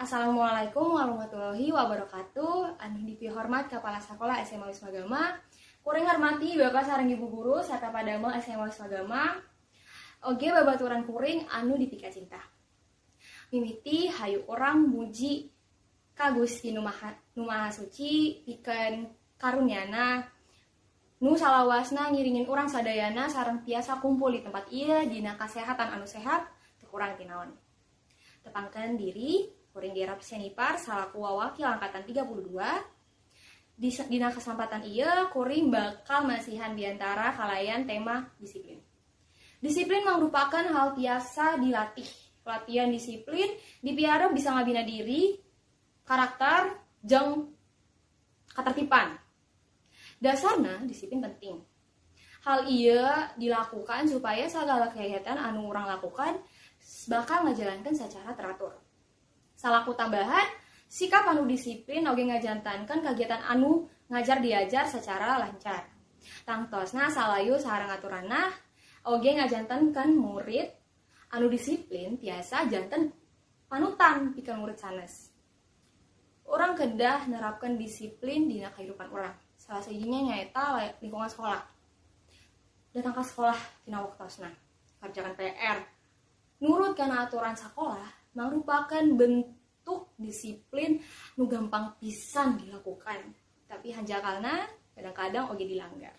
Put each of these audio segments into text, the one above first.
Assalamualaikum warahmatullahi wabarakatuh. Anu dipihormat Kepala Sekolah SMA Wisma Gama. Kuring hormati Bapak sareng Ibu guru serta padamel SMA Wisma Gama. Oge babaturan kuring anu dipikacinta. Mimiti hayu urang muji ka Gusti Nu Maha Suci pikeun karunyana nu salawasna ngiringin urang sadayana sareng tiasa kumpul di tempat ieu dina kasehatan anu sehat, teu kurang ti naon. Tepangkeun diri, kuring Gerap Senipar salaku wakil angkatan 32. Dina kesempatan ieu kuring bakal masihan diantara kalayan tema disiplin. Disiplin merupakan hal tiasa dilatih. Latihan disiplin dipiara bisa ngabina diri, karakter, jeung ketertiban. Dasarna disiplin penting. Hal ieu dilakukan supaya segala kegiatan anu urang lakukan bakal ngajalankan secara teratur. Salaku tambahan, sikap anu disiplin oge ngajantenkeun kegiatan anu ngajar diajar secara lancar. Tangtosna salayu sareng aturanna oge ngajantenkeun murid anu disiplin tiasa janten panutan pikeun murid sanes. Urang kedah nerapkan disiplin dina kehidupan urang. Salah sajinya nyaeta lingkungan sekolah. Datang ke sekolah tina waktosna, kerjakan PR, nurut kana aturan sekolah merupakan bentuk disiplin nu gampang pisan dilakukan, tapi hanjakalna kadang-kadang oge dilanggar.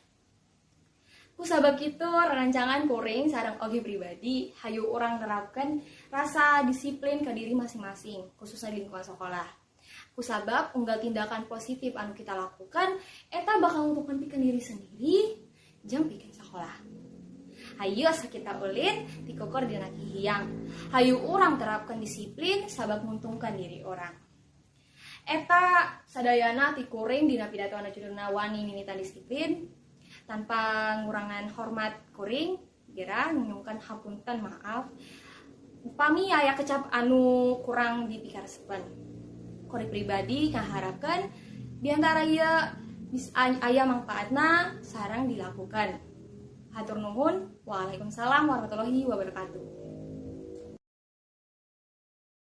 Ku sabab kitu, rerencangan kuring sareng oge pribadi, hayu urang nerapkan rasa disiplin ke diri masing-masing, khususnya di lingkungan sekolah. Kusabab unggal tindakan positif anu kita lakukan eta bakal nguntungkeun pikeun diri sendiri jeung pikeun sekolah. Hayu asa kita ulin tikukur dina kahiyang. Hayu urang terapkan disiplin sabab menguntungkan diri urang. Eta sadayana ti kuring dina pidato anu judulna Wani Mimitan Disiplin. Tanpa ngurangan hormat, kuring kira nyungkeun hapunten, maaf upami aya kecap anu kurang dipikaresepan. Kuring pribadi ngaharapkeun diantara ieu bisa aya manfaatna sareng dilakukan. Hatur nuhun. Waalaikumsalam warahmatullahi wabarakatuh.